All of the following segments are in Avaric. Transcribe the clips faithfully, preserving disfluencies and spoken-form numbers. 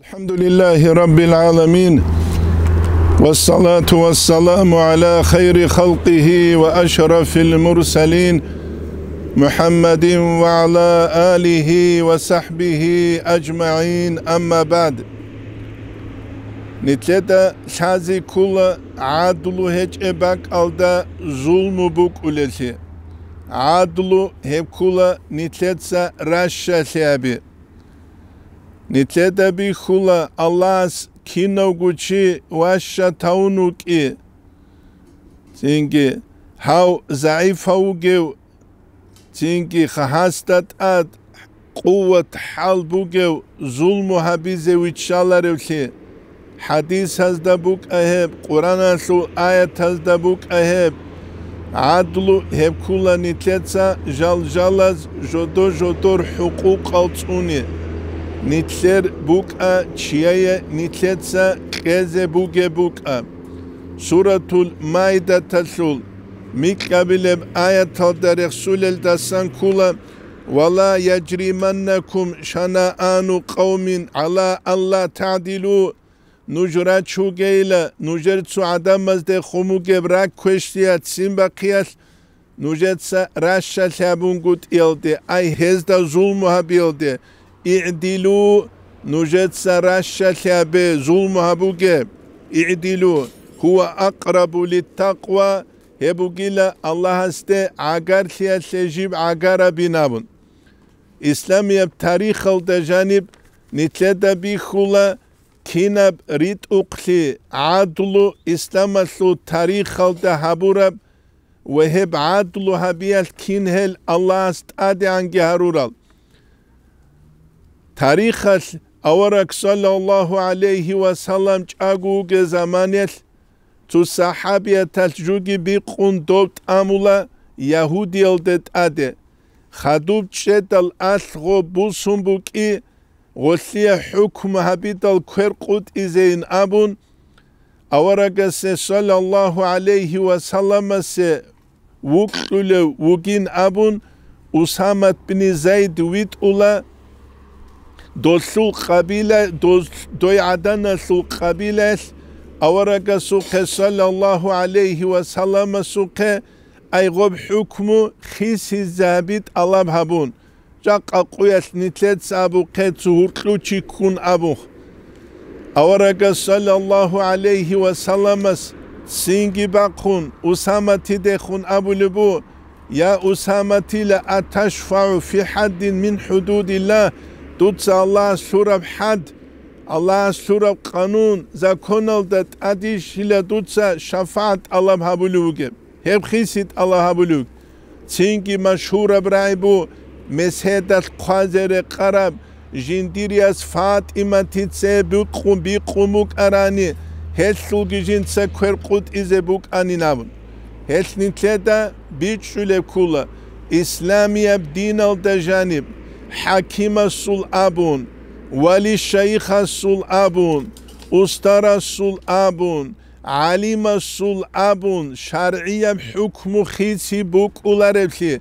الحمد لله رب العالمين، والصلاة والسلام على خير خلقه وأشرف المرسلين، محمد وعلى آله وصحبه أجمعين، أما بعد. Нилъеда лъазе ккола гӀадлу гьечӀеб бакӀалда зулму букӀулелъи. ГӀадлу гьеб ккола нилъеца ращалъи гьаби. Нилъеда бихьула Аллагьас кинавго чи ваща тавун вукӀи. Цинги гьав загӀипав вугев, цинги гьасда тӀад къуват хӀал бугев зулму гьабизе виччаларевлъи. ХӀадисазда букӀа гьеб, Къураналъул аятазда букӀа гьеб. ГӀадлу гьеб ккула нилъеца жал-жалаз жодо-жодор хӀукъукъал цӀуни. Нилъер букӀа чияе нилъеца кьезе бугеб букӀа. Суратул Майдаталъул микьабилеб аяталда рехсулелдасан ккула: «Ва ла яжриманнакум шанаану къавмин гӀала алла тагӀдилу». Нуж рачугейила, нужер цо гӀадамазде хумугеб ракквешлъиялъ ццин бахъиялъ, нужеца ращалъи гьабунгутӀиялде, ай, гьезда зулму гьабиялде, игӀдилу, нужеца ращалъи гьабе, зулму гьабуге, игӀдилу, гьува акърабу литтакъва, гьеб бугила Аллагьасде гӀагарлъиялъе жиб гӀагарабин абун. Исламияб тарихалда жаниб нилъеда бихьула кинаб ритӀухълъи гӀадлу исламалъул тарихалда гьабураб ва гьеб гӀадлу гьабиялъ кин гьел Аллагьас тӀадегӀанги гьарурал. Тарихалъ авараг саллаллагьу гӀалайгьи ва саллам чӀаго вугеб заманаялъ цо сахӀабияталъ жуги бикъун доб тӀамула ягьудиялде тӀаде. Хадуб чӀедал алъ гъоб бусун букӀи, гъолъие хӀукму гьабидал квер къутӀизейин абун, аварагасе саллаллагьу гӀалайгьи ва салламасе вукьулев вугин абун, Усамат бин Зайд витӀула, долъул къабила, дол-, дой гӀаданалъул къабилаялъ аварагасухъе саллаллагьу гӀалайгьи ва салламасухъе ай гъоб хӀукму хисизаби тӀалаб гьабун, жакъа къуялъ нилъеца абухъе цо гьуркьу чи ккун абун. Аварагас саллаллагьу гӀалайгьи ва салламас цинги бахъун, Усаматидехун абулеб бу: «Я Усамати, ла аташфагӀу фи хӀаддин мин хӀудудиллагь, дуца Аллагьас лъураб хӀад, Аллагьас лъураб къанун, законалда тӀадищила дуца шафагӀат тӀалаб гьабулев вугеб?» Гьеб хиси тӀалаб гьабулев. Цинги машгьураб рагӀи бу, меседалъ хъвазе рекъараб жиндир яс ФатӀиматице бикъу-, бикъун букӀарани, гьелъулги жинца квер къутӀизе букӀанин абун. Гьелъ нилъеда бичӀчӀулеб ккула, исламияб диналда жаниб хӀакимасул абун, вали-шайихасул абун, устарасул абун, гӀалимасул абун шаргӀияб хӀукму хиси букӀулареблъи,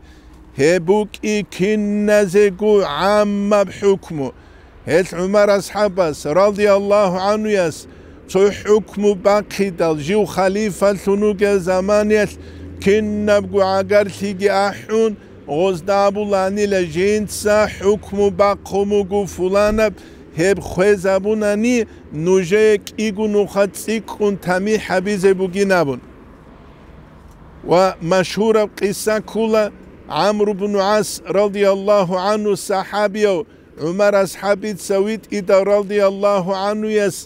гьеб букӀи киназего гӀаммаб хӀукму. Гьелъ ГӀумар асхӀабас, радияллагьу гӀанхуяс, цо хӀукму бахъидал, жив халифалъун вугев заманаялъ кинабго гӀагарлъиги ахӀун, гъозда абуланила: «Жинца хӀукму бахъун буго фуланаб, гьеб хвезабунани, нужее кӀиго нуха цӀикӀкӀун тамихӀ гьабизе бугин», – абун. Ва машгьураб къиса ккула, ГӀамру бну ГӀас, радияллагьу гӀанху, сахӀабияв ГӀумар асхӀабица витӀидал, радияллагьу гӀанхуяс,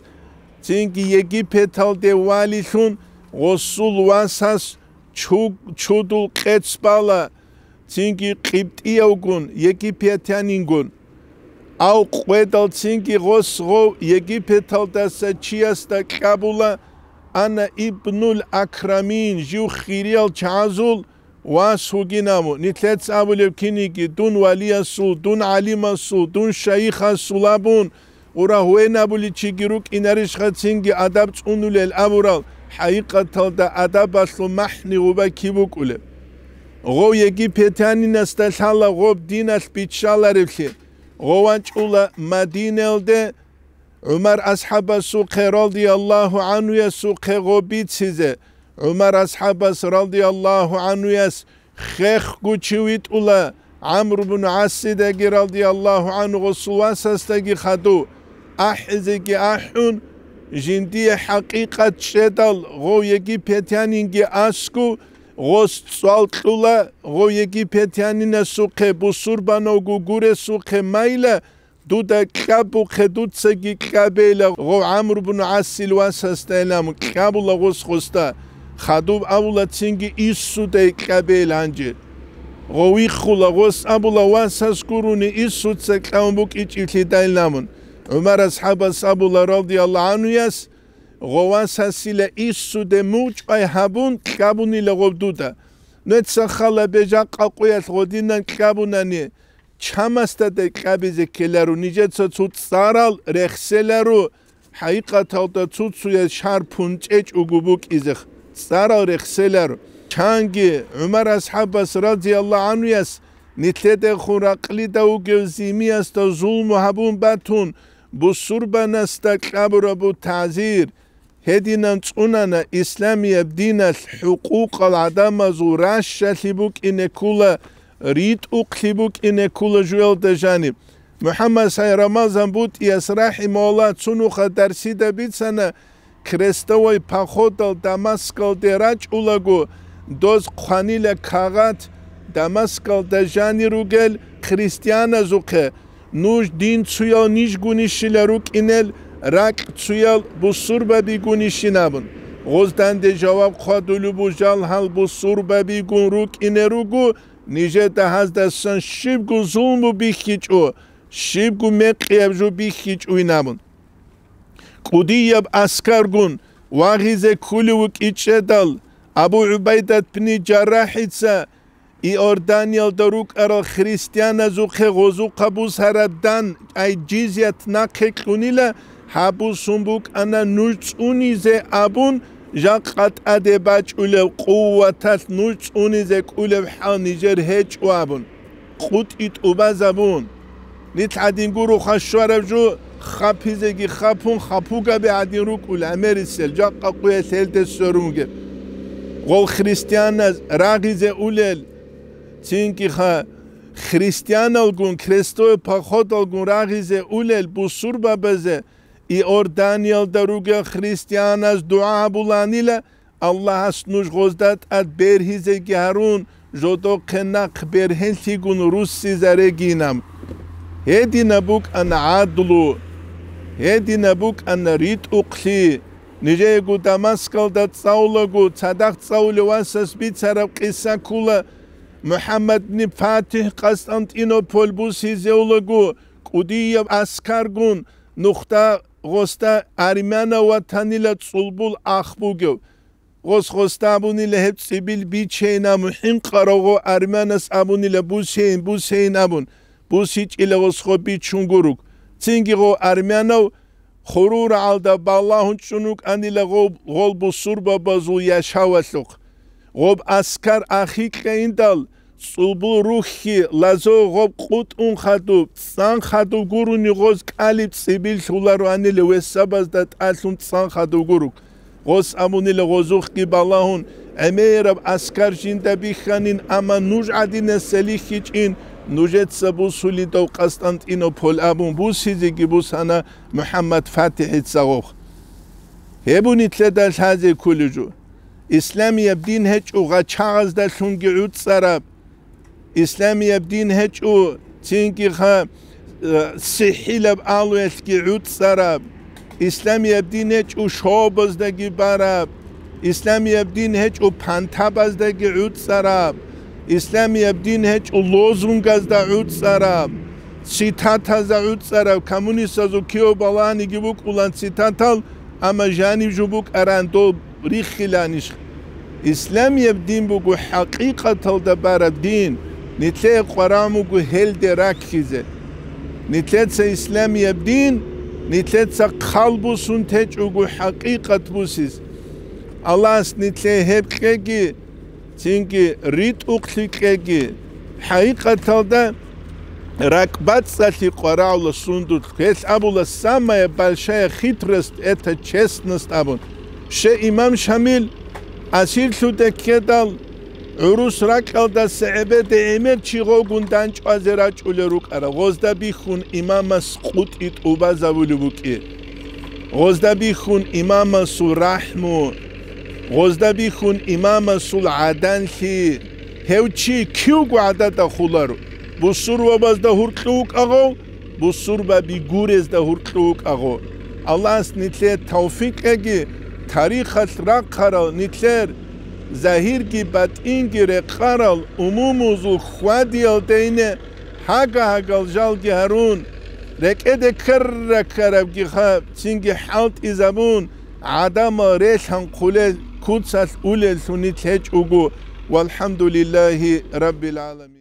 цинги Египеталде валилъун гъосул васас чу-, чудул къец бала, цинги къибтӀиявгун, египетянингун. Ав къведал цинги гъос гъов Египеталдаса чиясда кьабула: «Ана ибнул акрамин, жив хириял чагӀазул вас вугин», – абун. Нилъеца абулеб киниги: «Дун валиясул, дун гӀалимасул, дун шайихасул», – абун, гъура гьуен абуличиги рукӀинарищха цинги адаб цӀунулел абурал, хӀакъикъаталда адабалъул махӀни гъуба киб букӀулеб? Гъов египетянинасда лъала гъоб диналъ биччаларевлъи, гъов вачӀула Мадинаялде, ГӀумар асхӀабасухъе радияллагьу гӀанхуясухъе гъо бицизе. ГӀумар асхӀабас радияллагьу гӀанхуяс хехго чи витӀула, ГӀамру бну ГӀассидаги радияллагьу гӀанху гъосул васасдаги хадув, ахӀизеги ахӀун, жиндие хӀакъикъат чӀедал, гъов египетянинги аскӀов, гъос цӀвал кьула, гъов египетянинасухъе бусурбанавго гуресухъе майла, дуда кьабухъе, дуцаги кьабейла гъов ГӀамру бну ГӀассил васасда, илан кьабула гъос гъосда, хадуб абула цинги иссудай кьабейла гьанже. Гъов виххула, гъос абула васас гурони иссуца кьавун букӀичӀеблъидайилан. ГӀумар асхӀабас абула радияллагьу гӀанхуяс, гъов васасила иссуде мучӀай гьабун кьабунила гъов дуда. Нуца хала бе жакъа къуялъ гъодинан кьабунани, чамасдадай кьабизе ккеларо, нижеца цо цӀарал рехселаро, хӀакъикъаталда цо-цояс шар пунчӀечӀого букӀизе цӀарал рехселаро. Чанги ГӀумар асхӀабас радияллагьу гӀанхуяс нилъедехун ракълида вугев зимиясда зулму гьабун батун, бусурбанасда кьабураб буго тагӀзир. Гьединан цӀунана исламияб диналъ хӀукъукъал гӀадамазул ращалъи букӀине ккула, ритӀухълъи букӀине ккула жуялда жаниб. МухӀаммад Сай Рамазан БутӀияс рахӀимагьуллагь цо нуха дарсида бицана, крестовый походал Дамаскалде рачӀулаго, доз хъванила кагъат, Дамаскалда жанир ругел христианазухъе, нуж дин цоял нижгунищила рукӀинел, ракь цоял бусурбабигунищин абун. Гъоз данде жаваб хъвадулеб буго, жал гьал бусурбабигун рукӀине руго, нижеда гьаздасан щибго зулму бихьичӀо, щибго мекъияб жо бихьичӀойин абун. КӀудияб аскаргун вагъизе ккулев вукӀичӀедал, Абу ГӀубайдат бни ЖаррахӀица Иорданиялда рукӀарал христианазухъе гъозухъа бусараб дан, ай жизият нахъе кьунила, гьабусун букӀана нуж цӀунизе абун, жакъа тӀаде бачӀулев къуваталъ нуж цӀунизе кӀулев хӀал нижер гьечӀо абун. КъутӀи тӀубазабун. Нилъ гӀадин гуро хващвараб жо, хапизеги хапун, хапугаби гӀадин рукӀул гӀемерисел, жакъа къуялъ гьелде сверун бугеб. Гъол христианаз рагъизе улел, цинги ха-, христианалгун, крестовый походалгун рагъизе улел бусурбабазе Иорданиялда ругел христианаз дугӀа гьабуланила, Аллагьас нуж гъозда тӀад бергьизеги гьарун, жодохъе нахъ бергьенлъигун руссизарегинаб. Гьединаб букӀана гӀадлу, гьединаб букӀана ритӀухълъи. Нижеего Дамаскалда цӀалулаго, цадахъ цӀалулев васас бицараб къиса ккула, МухӀаммад ибн ФатихӀ Къастантинополь бусизе улаго, кӀудияб аскаргун нухда гъосда армянав ватанила цӀулбул ах бугев. Гъос гъосда абунила гьеб цӀибил бичейин абун, хӀинкъарав гъо армянас абунила бусейин, бусейин абун, бусичӀила гъос гъо бичун гуруг. Цинги гъо армянав хурурагӀалда балагьун чӀун вукӀанила гъоб-, гъол бусурбабазул яшавалъухъ. Гъоб аскар ахикьа индал, цӀубул рухьи, лазо гъоб къутӀун хадуб, цӀан хадуб гуруни гъоз кӀалиб цӀибил лъулароанила весабазда тӀалъун цӀан хадуб гуруг. Гъос абунила гъозухъги балагьун, гӀемераб аскар жинда бихьанин, амма нуж гӀадинасда лихьичӀин, нужеца бусулидав Къастантинополь абун бусизеги бусана МухӀаммад ФатихӀица гъохъ. Гьеб нилъеда лъазе кколеб жо. Исламияб дин гьечӀо гъачагъаздалъунги гӀуцӀараб. Исламияб дин гьечӀо цинги ха-, э, сихӀилаб алуялъги гӀуцӀараб. Исламияб дин гьечӀо шобаздаги бараб. Исламияб дин гьечӀо пантабаздаги гӀуцӀараб. Исламияб дин гьечӀо лозунгазда гӀуцӀараб, цитатазда гӀуцӀараб, коммунистазул кив баланиги букӀулан цитатал, амма жанив жо букӀаран доб риххиланищ? Исламияб дин буго хӀакъикъаталда бараб дин, нилъее къварагӀун буго гьелде раккизе. Нилъеца исламияб дин, нилъеца хъалбусун течӀого хӀакъикъат бусиз. Аллагьас нилъее гьеб кьеги, цинги ритӀухълъи кьеги. ХӀакъикъаталда, ракӀбацӀцӀалъи къварагӀула сундулъ. Гьелъ абула: «Самая большая хитрость — это честность», — абун. Щай имам Шамил асирлъуде ккедал, гӀурус ракьалдаса гӀебеде гӀемер чи гъовгун дандчӀвазе рачӀулел рукӀарал, гъозда бихьун имамас къутӀи тӀубазавулеб букӀи. Гъозда бихьун имамасул рахӀму, гъозда бихьун имамасул гӀаданлъи. Гьев чи кивго гӀадада хуларо. Бусурбабазда гьуркьу вукӀа гъов, бусурбаби гурезда гьуркьу вукӀа гъов. Аллагьас нилъее тавфикъ кьеги, тарихалъ рахъарал нилъер загьирги батӀинги рекъарал умумузул хьвадиялдайне гьага-гьагал жалги гьарун, рекӀеде ккара-ккарабги хаб, цинги хӀалтӀизабун, гӀадамал релъанхъулел куцалъ улеллъун нилъ гьечӀого. ВалхӀамдулиллагьи раббил гӀаламин.